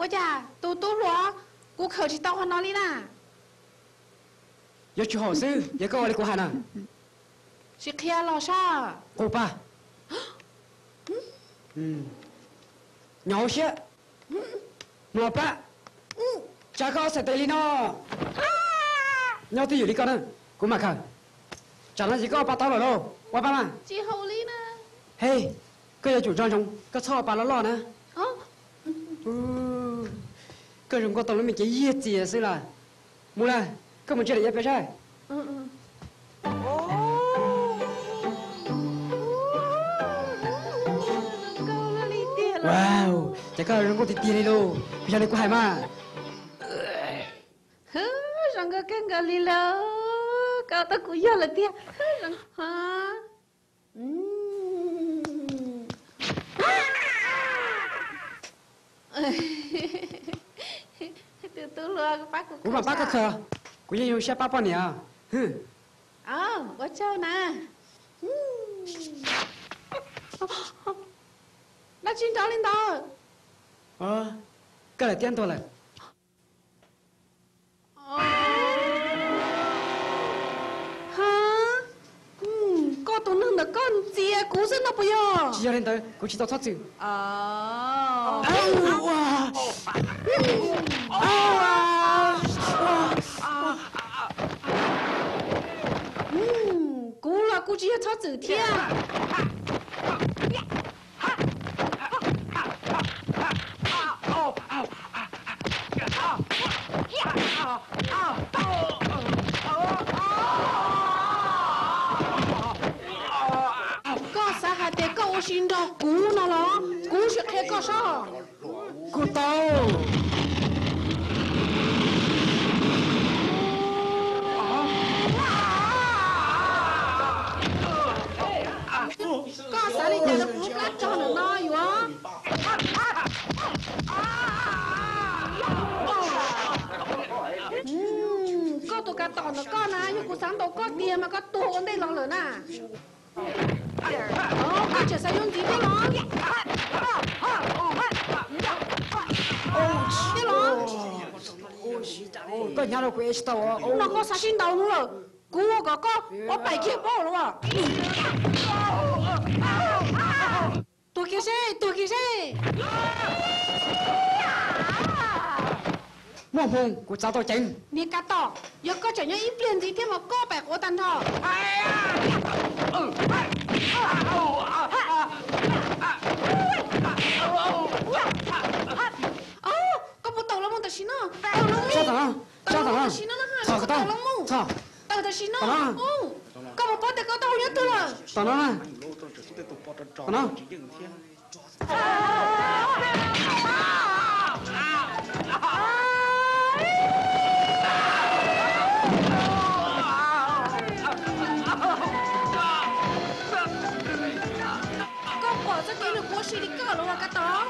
Ua cas tus tub hluas, kuv khawm tsis tau qhov no li na. Yuav tsum haum xwb, yog koj ua li kuv hais na. Sim qhia los sab. Qus pa. Nyo hauv siab. Mluav plab. Tsa koj ob txhais tes li no. Nyob twj ywm li koj na, kuv mam khawm. Tsam no ces koj ua pa tau lawm lauj, ua pa mas. Tsis haum li na. Hej, koj yuav tsum nco ntsoov, koj txhob ua pa loj loj na. Koj zoo nkauj tau lub me cev yiag txias xwb las. Mus lawm, koj mus ntsia daim yav pem saib. Wow, ces koj zoo nkauj tiag tiag li lauj, yog li kuv hais mas. Zoo nkauj kawg nkaus li lauj, koj tau kuv yog lawm tiag. Tus tub hluas, kuv pab kuv khawm. Kuv mam pab koj khawm, kuv yeej zoo siab pab poj niam. Ua tsaug na. Dab tsi nrov li ntawd? Koj lam tiab ntuag lawm. Koj tus neeg ntawm koj ntxias kuv xwb no puas yog? Tsis yog li ntawd, kuv tsis tau txhob txwm. Kuv los kuj tsis yog txhob txwm thiab. Koj xav hais tias koj ua si nrog kuv no los? Kuv sim qhia koj sab. Kuv tau. Koj xav li cas rau kuv lub plab tsog ntawm no yuav? Koj tus kav tom ntawm koj na, yog kuv xav ntaus koj tiag mas koj tuag ua ntej los lawm na. Koj tseem xav yuav ntxiv thiab los? Thiab los? Koj hnyav rau kuv es tsis tau. Hnub no koj xav sib ntaus lawm, kuv ua kom koj ua paim kiag paub los. Tuag kiag seb, tuag kiag seb. Muaj hmoo, kuv txav tau ceev. Niag kav tom, yog koj tseem nyob ib pliag ntxiv thiab mas koj pem quav tag nrho. Koj puas tawm los mus tam sim no? Tawm los mus tam sim no na, koj tawm los mus. Tawm tam sim no. Koj puas paub tias koj tau hau nyob twg lawm? Tom no na. Tom no. Koj pom txoj kev nws quav si li koj los ua kav tom.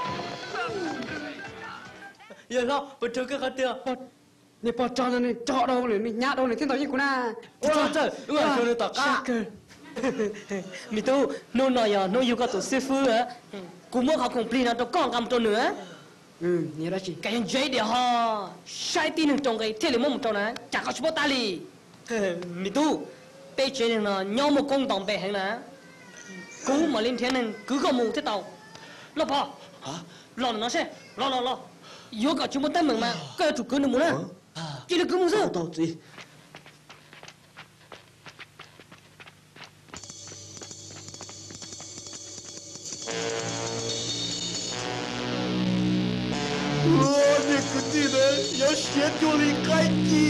Yawg hlob, puas raug koj qhov twg? Niag pog rog no nws rog dhau lawm, nws hnyav dhau lawm thiab ntaus yeej kuv na. Tsis txhob txhawj, wb mam xyuas nws tom qab. Me tub, hnub no yog hnub yug koj tus xib fwb, kuv muab qhov khoom plig no rau koj nqa mus rau nws. Koj yog ntse diam ho, saib tib neeg rau nqi thiaj li muab mus rau na, cas koj tsis paub tab li. Me tub, peb tsev neeg no nyob muaj koob nto npe heev na, kuv mam li nrhiav neeg kwv koj mus thiaj tau. Loj Pov, los ntawm no seb, los los los, yuav kom tsis muaj teeb meem mas koj yuav tsum kwv nws mus na. Cia li kwv mus xwb. Niag kwv tij ntawd yuav siav cuag li qaib ci.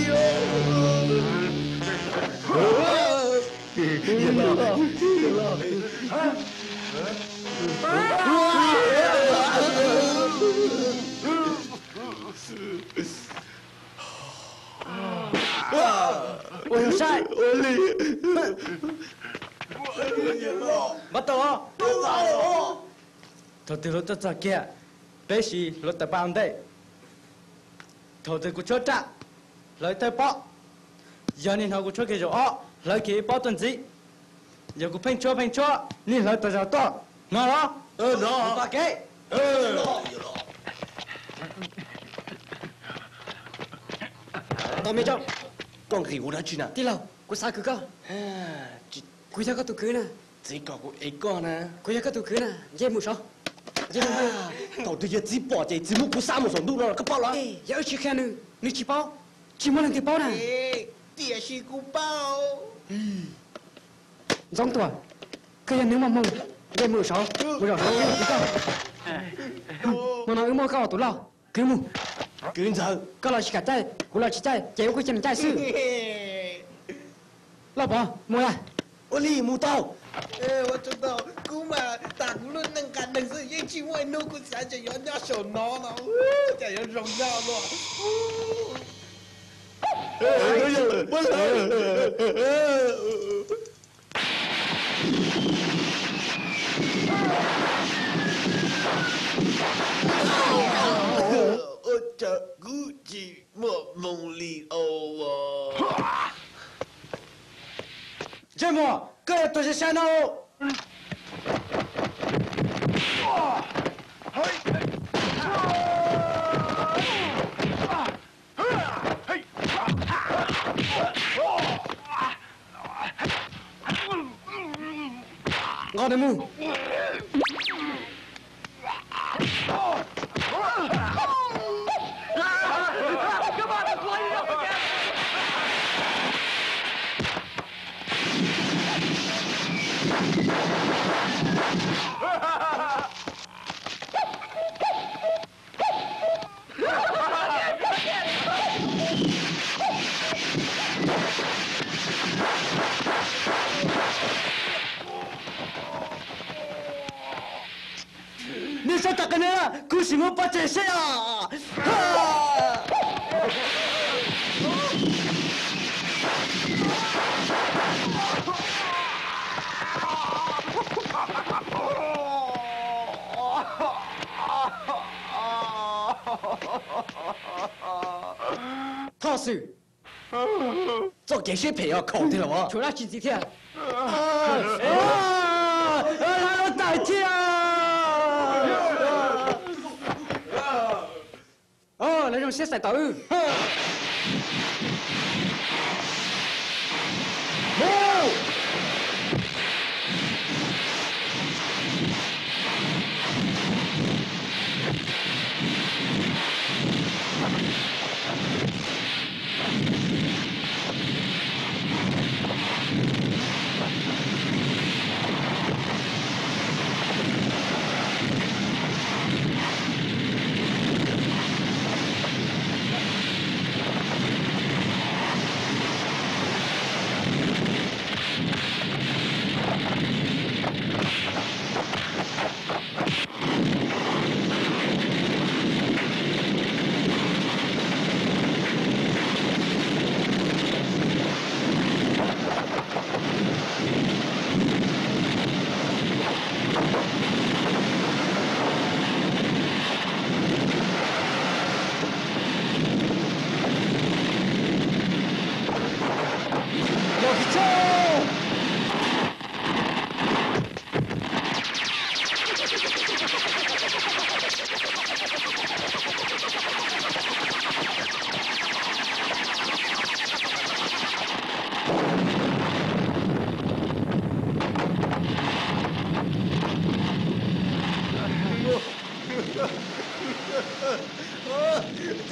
Ua yog saib. Npawg Tau, thaum twg hluav taws txog kiag, peb sim hluav taws pab ua ntej. Thaum twg kuv tshuab raj, hlawv thawj pob. Yog nej hnov kuv tshuab kiag zaum ob, hlawv kiag ib pob tuaj ntxiv. Yog kuv pheej tshuab pheej tshuab, nej hlawv tas zog tuaj, hnov los? Tos kev. Me tso, koj nqis ua dab tsi na? Tij laug, kuv xav kwv koj. Kuv yog koj tus kwv na. Txiv kom kuv ev koj na. Kuv yog koj tus kwv na, nce mus saud. Nce mus. Thaum twg yog txiv pom ces txiv muab kuv xa mus saum ntuj no, koj paub los? Yog wb tsis qhia nws, nws tsis paub, tsis muaj leej twg paub na. Tiam sis kuv paub. Ntxoov Tuam, koj yog neeg muaj hmoo, nce mus saud, mus zaum saud, kuv txiv koj. Hmo no wb muab koj ua tus loj, kwv mus. Kwv Ntxawg, koj los tsis kam caij, kuv los tsis caij, ces wb kuj cia nws caij xwb. Loj Pov, mus lawm. Ua li mus tau. Ua tsaug tau, kuv mas tas kuv lub neej nqa neeg xwb, yeej tsis muaj ib hnub kuv xav tias yuav nyob saum no no, cas yuav zoo nyob luaj. Ua cas kuv tsis muaj hmoo li os? Ntsej muag, koj yog tus sai sai no. Nqa nws mus. Nej sab tag qe ne, kuv sim muab pov tseg seb os. Thoj Xwm, txoj kev siab phem yog khaum tiag los? Tshuav dab tsi ntxiv thiab? Lawv tawm thiab. Lawv zoo siab xaiv tau wb.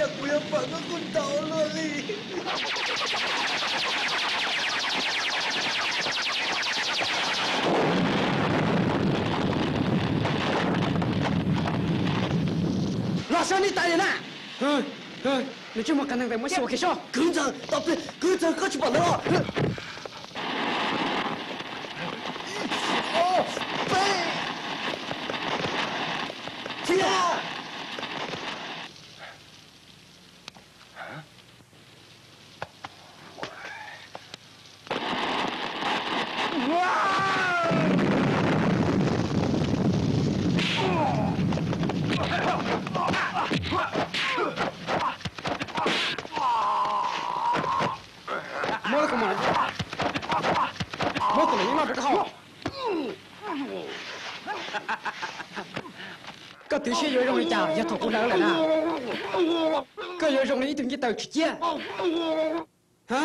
Cas kuv yuav pom koj kuj ntaus luaj li. Los saib nej tais na. Nws tsis muaj qee neeg tes muab xyuas kiag sob. Kwv Ntxawg, tau pliag, Kwv Ntxawg, koj tsis pom lawv los? Peb, thiab. Muab kuv mam, muab kuv mam noj rau koj haus. Koj twv siab yuav zoo li cas yog thaum kuv hlawv lawm na? Koj yuav zoo li ib tug ncej taws tsis ciaj ha.